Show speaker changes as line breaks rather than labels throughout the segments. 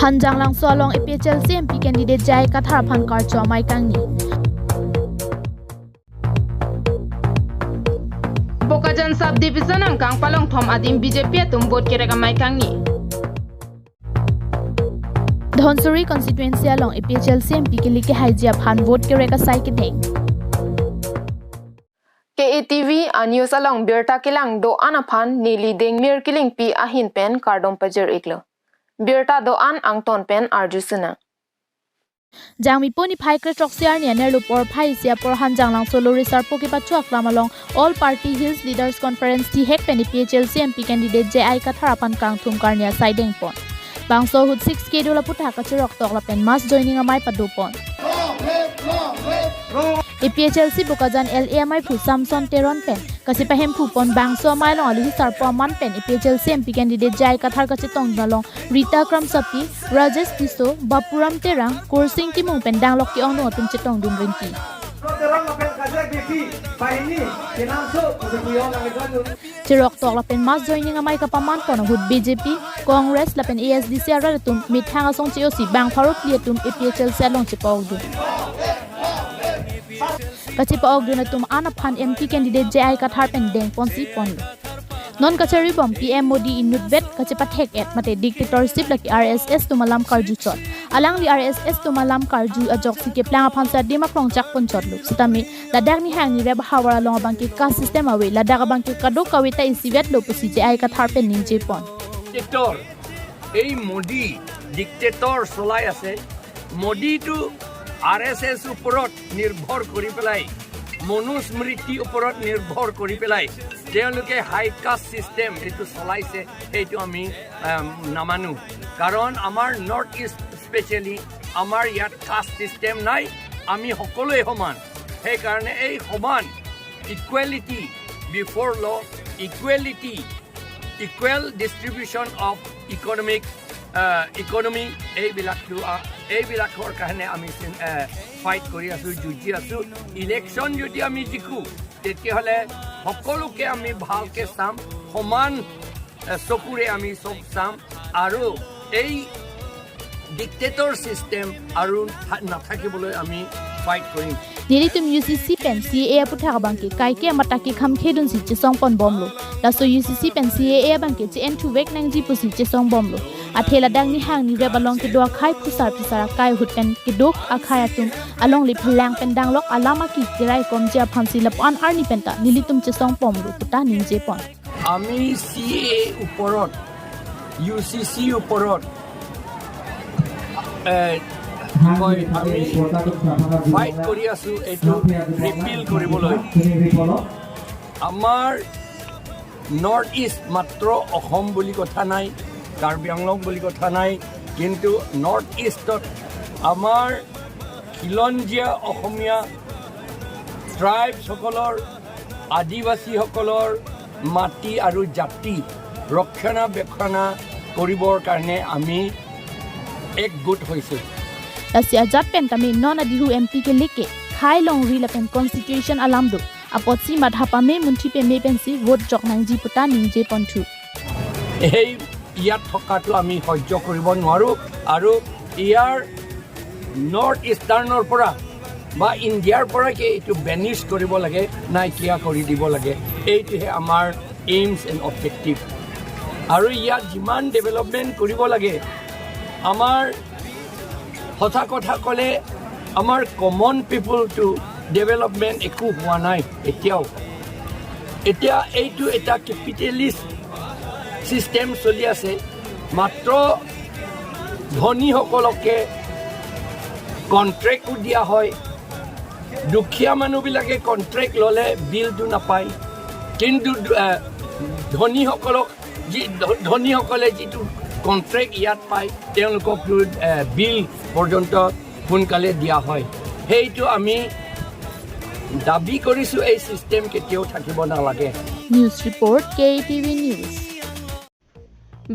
Hanjang lang so along APHLC MP candidate Jai Kathar phan kar cho mai kangni.
Bokajan sub division ang kang palong thom adim BJP atum vote kerega mai kangni.
Dhansuri constituency along APHLC MP ke like haijia phan vote kerega sai ke deng.
KATV a news along Birta kilang do anaphan nili dengmir kiling pi ahin pen kardom pajer iklo. Birta do an angton pen arjusuna.
Jangmi poni phai kre troksiar ni aner por phai sia por hanjang lang solo risar poke pa chuak lam along All Party Hills Leaders Conference ti hek pen APHLC MP candidate JI Kathar apan kang thum karnia sideng pon. Bangso hut 6 K dola putha ka chirok tok la pen mass joining amai padu pon. APHLC Bokajan LAMI phu Samson Teron pen kasipa hem phu pon bangso amai long alu hisar po man pen APHLC MP candidate Jai Kathar kachi tong dalong Rita Kramsapi Rajesh Tiso Bapuram Terang Korsing Timung pen danglok ki ong dong tum chitong dum ringki. Chirok tok la pen mass joining amai ka paman pon hut BJP Congress la pen ASDC ara tum mithanga song chi osi bang pharok tum APHLC along chi paw du. Kachipa ogduna tum ana phan MP candidate JI Kathar pen deng ponsi pon non kachari bom PM Modi inut vet kachipa thek et mate dictatorship laki RSS tumalam karju chot alang li RSS tumalam karju ajok si ke plang phan sa dima klong chak pon chot lu sitami ladak ni hang ni reb hawara long bang ki ka system awe ladak bang ki kado kawita isivet lo pusi JI Kathar pen ning je pon
dictator ei Modi dictator চলাই আছে Modi to RSS ওপৰত নিৰ্ভৰ কৰি পেলাই মনুস্মৃতিৰ ওপৰত নিৰ্ভৰ কৰি পেলাই তেওঁলোকে হাই কাষ্ট চিষ্টেম এইটো চলাইছে, সেইটো আমি নামানো। কাৰণ আমাৰ নৰ্থ ইষ্ট স্পেচিয়েলি আমাৰ ইয়াত কাষ্ট চিষ্টেম নাই, আমি সকলোৱে সমান। সেইকাৰণে এই সমান equality before law, equality, equal distribution of economic economy এইবিলাকটো এইবিলাকৰ কাৰণে আমি ফাইট কৰি আছোঁ, যুঁজি আছোঁ। ইলেকশ্যন যদি আমি জিকোঁ তেতিয়াহ'লে সকলোকে আমি ভালকৈ চাম, সমান চকুৰে আমি চব চাম আৰু এই ডিক্টেটৰ চিষ্টেম আৰু নাথাকিবলৈ আমি ফাইট কৰিম।
Nili tum UCC pen CAA putha ka bangki kaike mataki kham khedun si chisong pon bomlo laso UCC pen CAA bangki chi N2 wek nang ji pusi chisong bomlo athela dang ni hang ni rebalong ki doa khai phusar phisara kai hut pen ki dok akhai atum along li phlang pen dang lok alama ki kirai kom ja phansi lap an arni pen ta nili tum chisong pomlo puta ning je pon.
আমি CAA ওপৰত UCC ওপৰত আমি fight কৰি আছোঁ এইটো repeal কৰিবলৈ। আমাৰ north east মাত্ৰ অসম বুলি কথা নাই, কাৰ্বি আংলং বুলি কথা নাই, কিন্তু নৰ্থ ইষ্টত আমাৰ খিলঞ্জীয়া অসমীয়া ট্ৰাইবছসকলৰ, আদিবাসীসকলৰ মাটি আৰু জাতি ৰক্ষণাবেক্ষণা কৰিবৰ কাৰণে আমি একগোট হৈছোঁ।
Lasi ajat pen kami non adihu MP ke leke khai long ri la pen constitution alam do apot si madhapa me munthi pe me pen si vote jok nang ji puta ning je pon thu.
এই ইয়াত থকাটো আমি সহ্য কৰিব নোৱাৰোঁ আৰু ইয়াৰ north ইষ্টাৰ্ণৰ পৰা বা ইণ্ডিয়াৰ পৰাই এইটো বেনিছ কৰিব লাগে, নাইকিয়া কৰি দিব লাগে। এইটোহে আমাৰ এইমছ এণ্ড অবজেক্টিভ। আৰু ইয়াত যিমান ডেভেলপমেণ্ট কৰিব লাগে, আমাৰ সঁচা কথা ক'লে আমাৰ কমন পিপুলটো ডেভেলপমেণ্ট একো হোৱা নাই এতিয়াও। এতিয়া এইটো এটা কেপিটেলিষ্ট চিষ্টেম চলি আছে, মাত্ৰ ধনীসকলকে কণ্ট্ৰেক্টো দিয়া হয়, দুখীয়া মানুহবিলাকে কণ্ট্ৰেক্ট ল'লে বিলটো নাপায়, কিন্তু ধনীসকলক যি ধনীসকলে যিটো কণ্ট্ৰেক্ট ইয়াত পায় তেওঁলোককতো বিল পৰ্যন্ত সোনকালে দিয়া হয়। সেইটো আমি দাবী কৰিছোঁ, এই চিষ্টেম কেতিয়াও থাকিব নালাগে।
News report KTV news.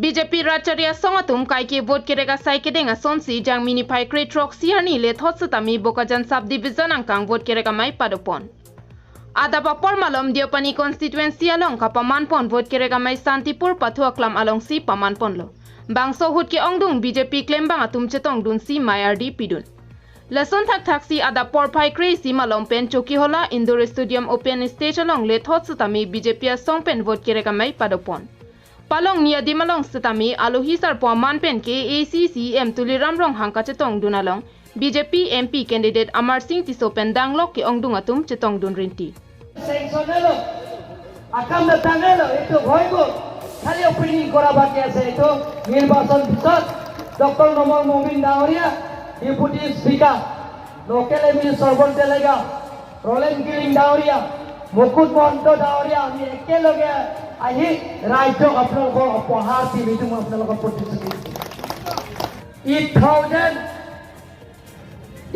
BJP racharya songatum kaike vote kerega sai kedenga sonsi jangmini phai kretrok siarni le thotsutami Bokajan sub division angkang vote kerega mai padopon. Adapa pormalom Deopani constituency along ka pamanpon vote kerega mai Santipur Pathuaklam along si pamanpon lo. Bangso hut ke ongdung BJP claim bang atum chetong dun si mayardi pidun. Lason thak thak si ada por phai kre si malong pen choki hola Indoor Stadium open stage along le thot sutami BJP song pen vote kere kamai padopon. Palong nia dimalong sutami alohi sar po man pen ke ACCM Tuliram rong hangka chetong dunalong BJP MP candidate Amar Singh Tiso pen danglok ke ongdung atum chetong dun rinti.
Akam datangelo itu hoibo খালি opening কৰা বাকী আছে এইটো নিৰ্বাচন পিছত doctor normal মমিন ডাঙৰীয়া deputy speaker local M Sarbon Telega Rolen Kiling ডাঙৰীয়া মুকুট মহন্ত ডাঙৰীয়া আমি একেলগে আহি ৰাজ্যক আপোনালোকৰ উপহাৰ দিম এইটো মই আপোনালোকক প্ৰতিশ্ৰুতি দিছোঁ।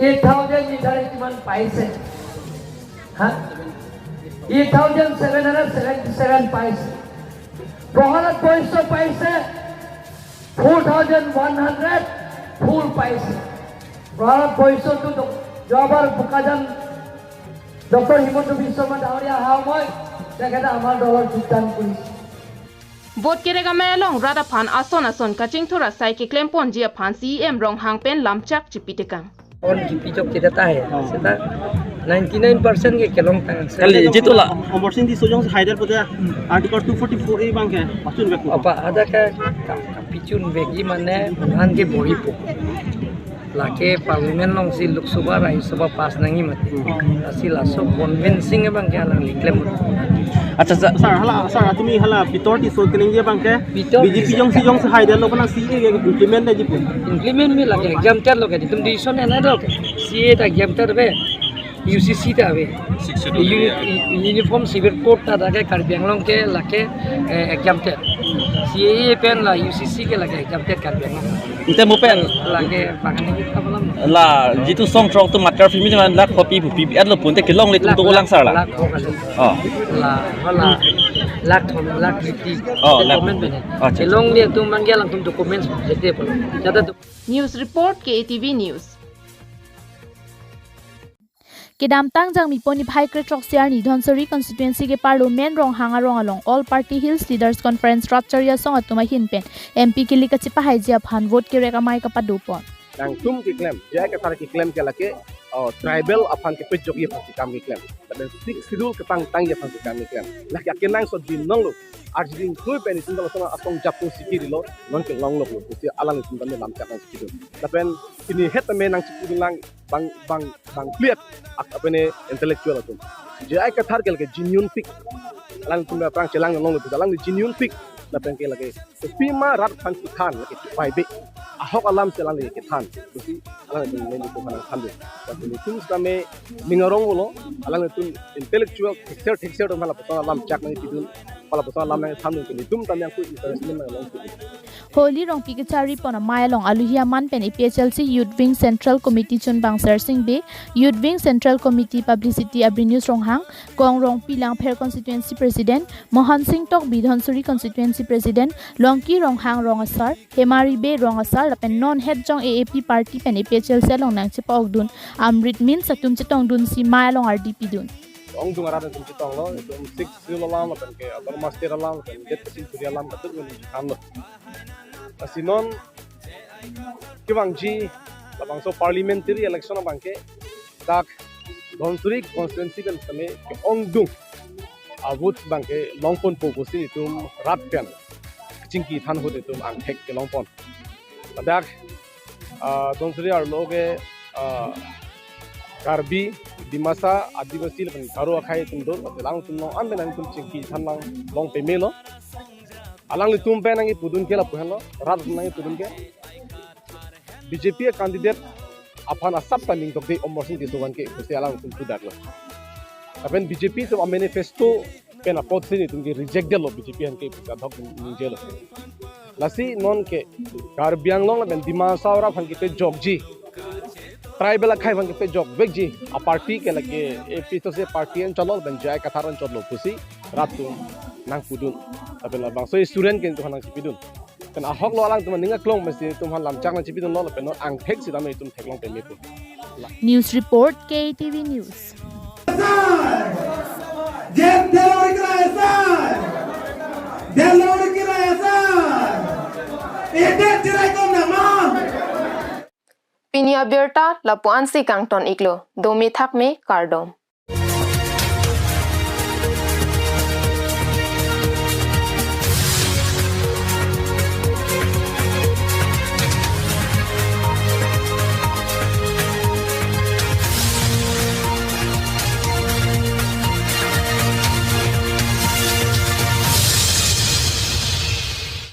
8,000 লিটাৰে কিমান পাইছে হা 8,777 পাইছে। প্ৰহ্লাদ বৈশ্য পাইছে 4,100 ফুল পাইছে। প্ৰহ্লাদ বৈশ্যটো যোৱাবাৰ বোকাজান ডক্টৰ হিমন্ত বিশ্ব শৰ্মা ডাঙৰীয়া অহা সময়ত তেখেতে আমাৰ দলত যোগদান কৰিছে।
Vote kerega melong rada phan ason ason kaching thora sai ke klempon jia phan CM rong hang pen lamchak chipitekang.
On GP jok kita tahe seta 99% ke kelong tang
kali jitula
Amar Singh di sojong haider pote article 244 A bangke pachun bek
apa ada ka pichun begi mane han ke bori po lake parliament long si Lok Sabha Rajya Sabha pass nangi mate asi laso convincing bangke alang liklem.
আচ্ছা
sir হালা sir তুমি হালা ভিতর দি সোত killing bangke BJP jong si jong haider lo bana CA implement na jipu
implement me lage exam tar loge tum decision ena dol CA ta exam tar be UCC ta be uniform civil code ta dage Karbi Anglong ke lake exam tar CA pen la UCC ke lage exam tar Karbi Anglong
inte mo pen
lage bagane ki tabalam
la jitu song trok tu matar fimi la copy phi ad lo punte kelong le tum to lang sar la
oh la hala lakh thon lakh liti document bene kelong le tum mangya lang tum documents jete polo jada.
News report KTV News.
Kedamtang jang miponi bhai kre troksiar ni Dhansiri constituency ke parliament rong hanga rong along all party hills leaders conference structure song atuma hinpen MP ke lika chipa haijia phan vote ke reka mai ka padupon
nang tum ki claim jai ka tar ki claim ke lake tribal aphan ke pejok ye phan kam ki claim taben six schedule ke pang tang ye phan kam ki claim lak yakin nang so din nong lo arjing klui pen sin dal sona asong japun sikiri lo non ke long lo si alang sin dal lam chak sikiri taben ini het me nang sikiri lang bang bang bang clear apene intellectual atum jai ka thar ke lake genuine pick alang tum prang chelang long lo alang genuine pick lapen ke lake pima rat phan ki than lake pai be ahok alam chelang lake than besi alang tum ne ko phan than be tum same mingarong lo alang tum intellectual texture texture tum hala pasang alam chak nang pidun pala pasang alam nang than ke tum tam yang ku interest nang long
Holi rong pi ke chari pona mailong aluhia man pen APHLC Youth Wing Central Committee chun bang sir Singh be Youth Wing Central Committee publicity abri news rong hang kong rong pilang pher constituency president Mohan Singh tok Bidhansuri constituency president Longki rong hang rong asar Hemari be rong asar lapen non head jong AAP party pen APHLC long nang chepa ogdun Amrit min satum chetong dun si mailong RDP dun
ong dung ara tum chetong lo tum six zero lam lapen ke autonomous state lam lapen det sin turi lam katut ngun tham lo asinon kiwangji labang so parliamentary election bangke dak Dhansuri constituency kan same ke ong dung avut bangke longpon pogosi tum rat pen chingki than hote tum ang thek ke longpon dak Dhansuri ar loge Karbi Dimasa Adivasi lapen Garo akhai tum dol lang tum long an benang tum chingki than lang long pe melo alang li tum pe nangi pudun ke la puhelo rat nangi pudun ke BJP candidate aphan asap taming tok de Amar Singh Tisowan ke kusi alang tum pudak lo apen BJP to manifesto pen apot sin tum ke reject de lo BJP han ke puka dhok nije lo lasi non ke Karbi Anglong la ben Dimasa ora phan ke jogji tribal khai phan ke jog bekji a party ke lage AP to se party en chalol ben jai katharan challo kusi rat tum nang pudun tapen la bang so student ke tum nang chipidun pen ahok lo alang tum ninga klong mesi tum han lam chak nang chipidun lo pen ang thek si dam tum thek long pe me pu.
News report KTV News.
Pinia Berta lapu ansi kangton iklo domi thakme kardom.